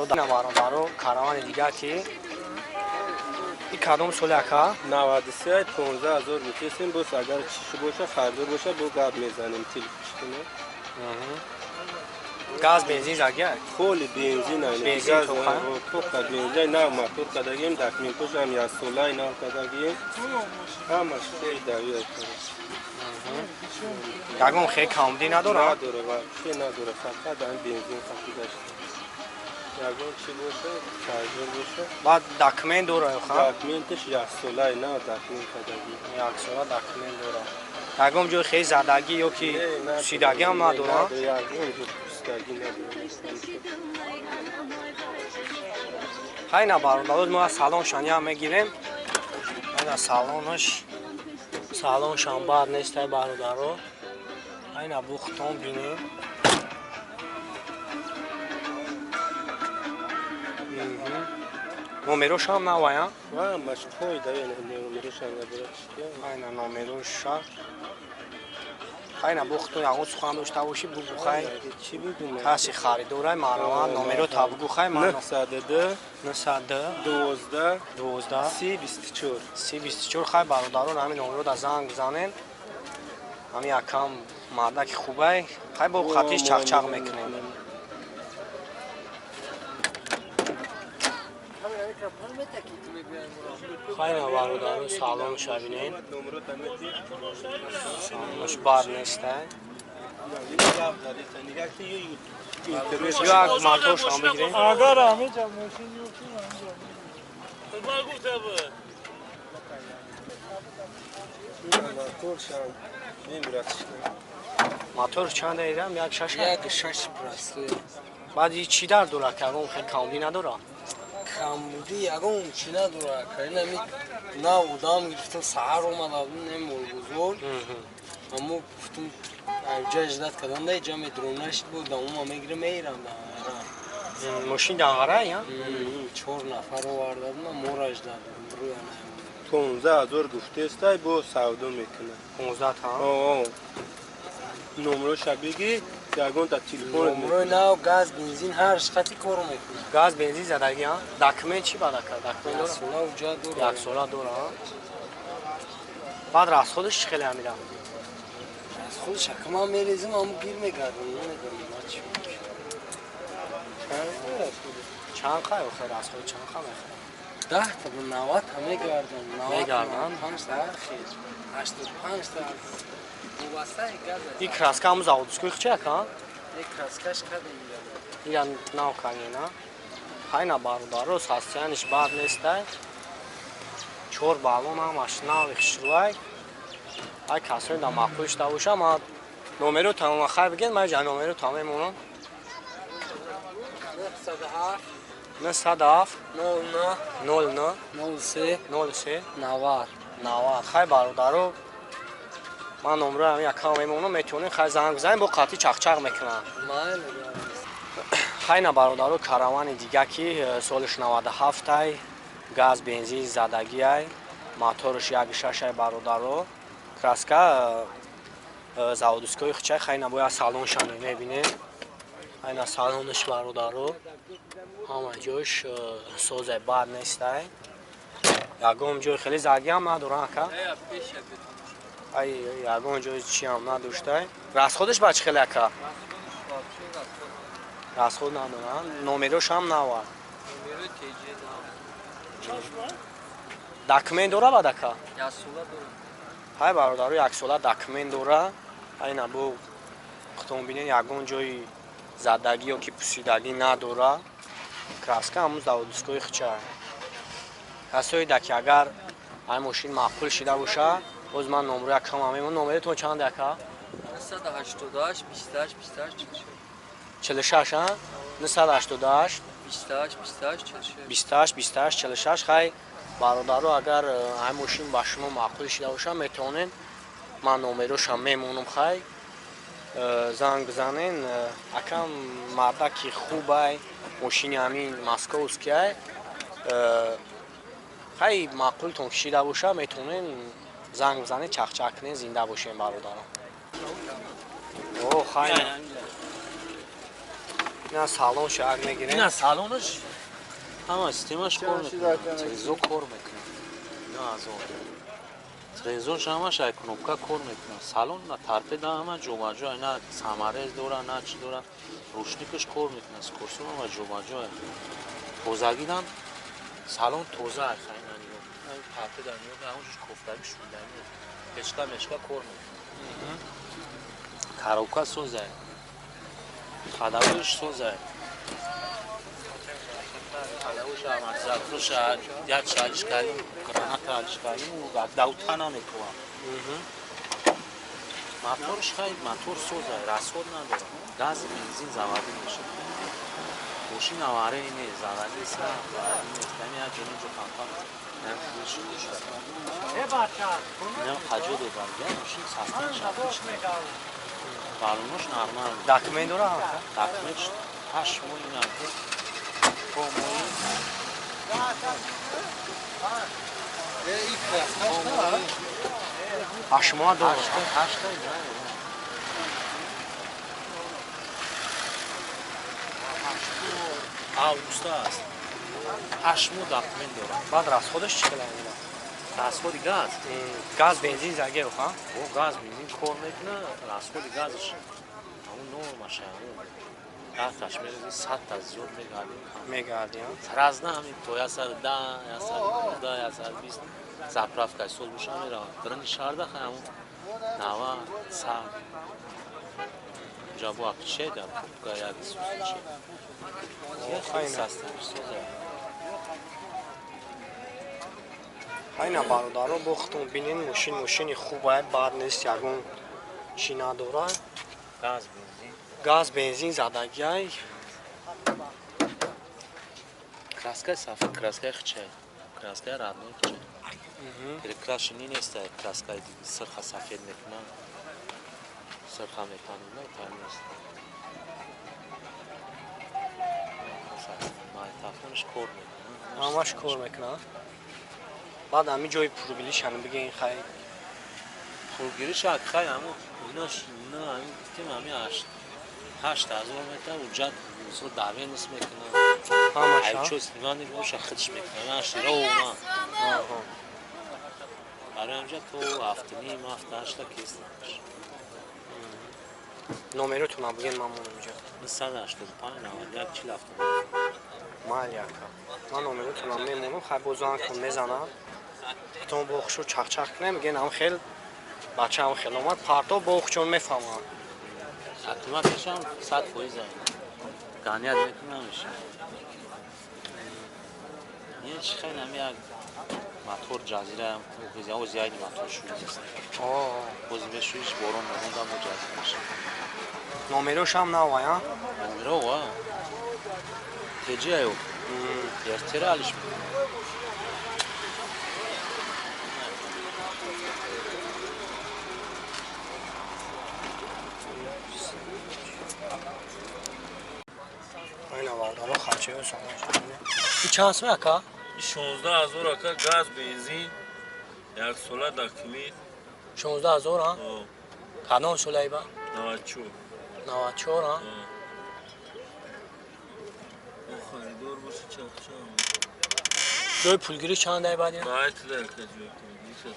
Бародаро, каравани дига ки и кадом соли, ака? 93, 15 000 гуфтесем, боз агар чиши боша, хардор боша, бо гап мезанем телефон. Газ, бензин загия? Холи бензин. Бензин. Тоқа бензин, нав мотор кардагим, документошам яксолаи нав кардагим, ҳамаш хеле давия. Ягон хел камбудӣ надора? Надора, вообще надора, фақат ам бензин хати гашта. Ягон чи боша, хардор боша. Баъд документ дора? Документаш яксолаи нав документ кардагим. Яксола документ дора. Ягон ҷои хеле задагӣ ё ки пусидагӣ ҳам надора? Ягон ҷо пусидагӣ надора. Хайна, бародароз, мо салоншан ям мегирем. Айна салонаш, салоншан бад нестай, бародаро. Айна бухтон бинем. Номерошам навая? Ҳамаш қоида, номерошам. Айна номероша. Хайна, бухтон ягон сухан дошта бошӣ, бугу, хай. Чӣ бугум? Каси харидорай, марамат, номеро та бугу, хай. 902 902 12 12 30 24. 30 24. Хай, бародарон, ҳамин номеро да занг бизанен. Ҳамин якам мардаки хубай. Хай, бо хатиш чақчақ мекунем. Хайна, бародарон, салонша бинен, салонаш бад нестай. Як моторшам бигирем. Агар ҳамиҷа мошин ёфтим, ҳамиҷа. Моторшам мемирад. Мотор чанд ирам? Як шаш? Як шаш простой. Баъд и чӣ дар дора, ки ягон хел камбудӣ надора? Камбудӣ ягон чӣ надора. Каринами нав одам гирифтам, саҳар омада нем молгузор. Аммо гуфтум, ҷа ждать кардам, да ҷа метро нашид, бо дамома мегирам, меирам. Мошин данғара я? Чор нафар овардадам, мора ждать. 15 000 гуфтестай, бо савдо мекунад. 15 та? Номроша бигӣ, ягонта телефон. Номрои нав, газ, бензин ҳар хати кор мекунад. Газ, бензин задагӣ. Документ чӣ баъд, ака, документ дора? Яксола уҷа дора. Яксола дора. Баъд расходаш чӣ хеле амира? Расходаш, ака, ман мерезим, аммо гир мегардам, намедонам чӣ. Чанд қай охир расход чанд қа мехӯрад? 10 та ба 90 та мегардам. Мегардам? 5 та ҳар хел, 85 та, вобастаи газ. И краска ҳаму заводской хчи, ака? Е, краскаш кадем. Ира нав кагена. Хайна, бародаро, состояниш бад нестай, чор баллон ҳамаш нави хушрӯай. Ай касои да маъқул шуда боша, ма номеро тамома, хай бигед, ман ҷа номеро тамом мемонам. 907 907 09 09 03 03 90. 90. Хай, бародаро, ман номро ҳамин якам мемонам, метавонем, хай, занг бизанем, бо қатъи чақчақ мекунам. Майли. Хайна, бародаро, каравани дига ки солиш 97-ай, газ, бензин задагиай, моторш як шашай, бародаро, краска заводской хчай. Хайна, бояд салоншано мебинем. Айна салонаш, бародаро, ҳама ҷош созе, бад нестай, ягон ҷой хеле задагиам надорам, ака. Ай, ягон ҷои чиам надоштай. Расходаш ба чӣ хеле, ака? Расход надорам, номерошам нава. Документ дора бад, ака? Ҳай, бародаро, яксола документ дора. Айна бо худтон бинед, ягон ҷои задагӣ ё ки пусидагӣ надора. Краска ҳамун заводской хча. Касое да ки агар ай мошин маъқул шида боша, боз ман номро якам мемон. Номератон чанд, ака? 988 28 28 46. А, 988 28 28 46. 28 28 46. Хай, бародаро, агар ай мошин ба шумо маъқул шида боша, метавонед, ман номерошам мемонам, хай, занг бизанен. Акам мардаки хубай, мошини ҳамин московскиай. Хай, маъқултон кишида боша, метавонен занг бизанед, чақчақ кунед. Зинда бошем, бародарон. О, хай, Ина салон шаг мегирем. Ина салонаш ҳама системаш кор мекунад, телевизор кор мекунад. Ина азор. Телевизорш ҳамаш ай кнопка кор мекунад. Салон на торпеда ҳама ҷобаҷо, на саморез дора, на чӣ дора. Рушникаш кор мекунад, скорсон ҳама ҷобаҷо. Тозагидан салон тоза ай хайна нигоҳ. Торпеда нигоҳ, ҳамонҷош кофтагӣ шуданӣ. Печка мешка кор мекунад. Коробка созай. Ходовоиш созай. Амортизаторша як шалиш кардем, граната алиш кардем, давта намекувам. Моторш хай, мотор созай, расход надорад. Газ, бензин заводӣ мешавад. Мошин авария нест, заводӣ сар, заводӣ нест. Ҳамин як ҷо ҷо кампан. Инам хаҷо додам, мошин састан шафиш. Балонош нормал. Документ дора? Документ 8 моҳ ина. То моҳи 8 моҳ дора. 8 август аст. 8 моҳ документ дорад. Баъд расходаш чӣ қадар мешавад? Расходи газ? Газ, бензин заге, ха? О, газ, бензин кор мекунад, расходи газаш ҳамун нормаша, ҳамун даҳташ мерези, 100та зиёд мегардем. Мегардем. Разна ҳамин то 110, 119, 120 заправкаи сол боша меравад. Дарани шаҳрда хай ҳамун 90, 100. Унҷа бо акче дар пупка як сусчи. Хайна бародаро, бо худтон бинен, мошин мошини хуб ай, бад нест, ягон чӣ надорад. Газ, бензин. Газ, бензин задагиай. Краскаи сафед, краскаи хчай. Краскаи родной хчай. Перекрашенный нест, краскаи сирха сафед мекунанд. Сирха мекунанд, на там нест. Магнитофонаш кор мекунад. Ҳамаш кор мекунад. Баъд ҳамин ҷои пургиришам бигӯен хай. Пургириш хай ҳамун инаш на ҳамин гуфтем ҳамин 8000 метр уҷат мисол давенс мекунад. Ҳамаш айчо снимани боша худш мекунад. Аш ровна. Барои ҳамҷа то 7.5 7-8 та кес намеш. Номеротонам бигӯен ман монам инҷа. 985 91 47. Майли ака. Ман номеротонам мемонам, хай боз занг кун мезанам. Худтон бо хушу чақчақ кунем, мегӯен ҳам хел бача ҳам хел омад, парто бо хучон мефаҳмам. Автоматашам 100% ай. Ганият мекунам меша. Не чи хай нами як мотор ҷазира оз яйни мотор шуист. Боз мешуиш борон намонда мо ҷазира меша. Номерошам навай, а? Номеро, а. Теҷи аю. Ертера алиш мекунам. Айна бародаро хачеё салон шудане. И чанд сум ака? 16000 ака, газ, бензин, як сола документ. 16000, а? Кадом солаи ба? 94. 94, а? О, харидор боша чақчам. Ҷои пулгирӣ чанд ай баъд? Баъд ака ҷои пулгирӣ.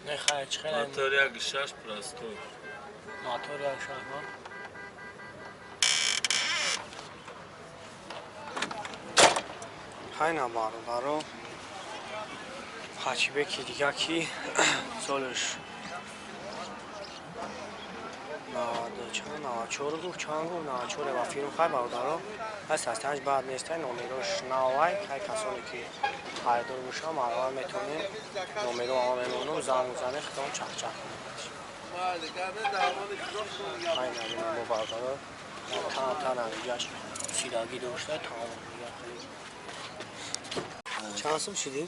Не хай, чӣ хел? Мотор 1.6 простой. Мотор 1.6, а? Хайна бародаро, хачибеки дига ки солаш 94 гуфт, чанд гуфт, 94 ва фирм. Хай бародаро, ҳаст ҳастанш баъд нестай, номерош навай. Хай касоне ки харидор бошам, марҳамат метавонем, номеро ама мемонам, занг мезанем, худтон чақчақ кунед. Хайна бинем бо бародаро, тан ҳамиҷаш сидагӣ дошта, тамом дига хеле. Чанд сум шудӣ?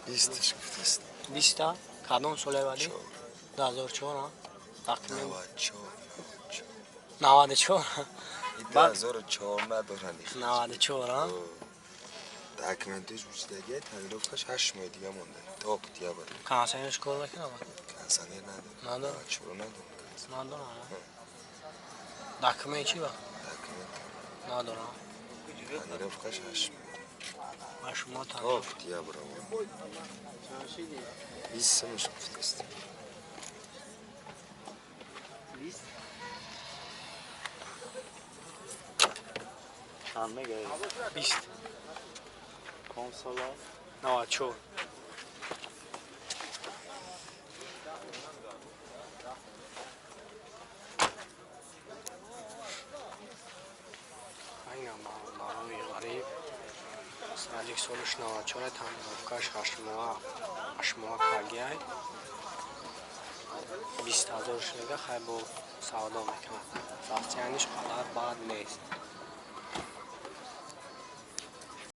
20 гуфтаст. 20та? Кадом солаи валӣ? 2004, а? Тақрибан 94. 94. 2004 надоранд. 94, а? Документаш бучидаги, тонировкаш 8 моҳ дига монда. То октябр. Кондиционерш кор мекунад? Кондиционер надорад. Надорад? 94 надорад. Надорад. Документ чи ба? Документ Надорам. Тонировкаш 8 моҳ. 8 моҳ То тонировка. октябр овард. 20 сумаш гуфтаст. Чанд мегаи? 20. Ком сола? 94. Айна бародарои ғариб. Садик солиш 94, тонировкаш 8 моҳа, 8 моҳа кагиай. 20 000 шунига, хай, бо савдо мекунад. Состояниш қадар бад нест.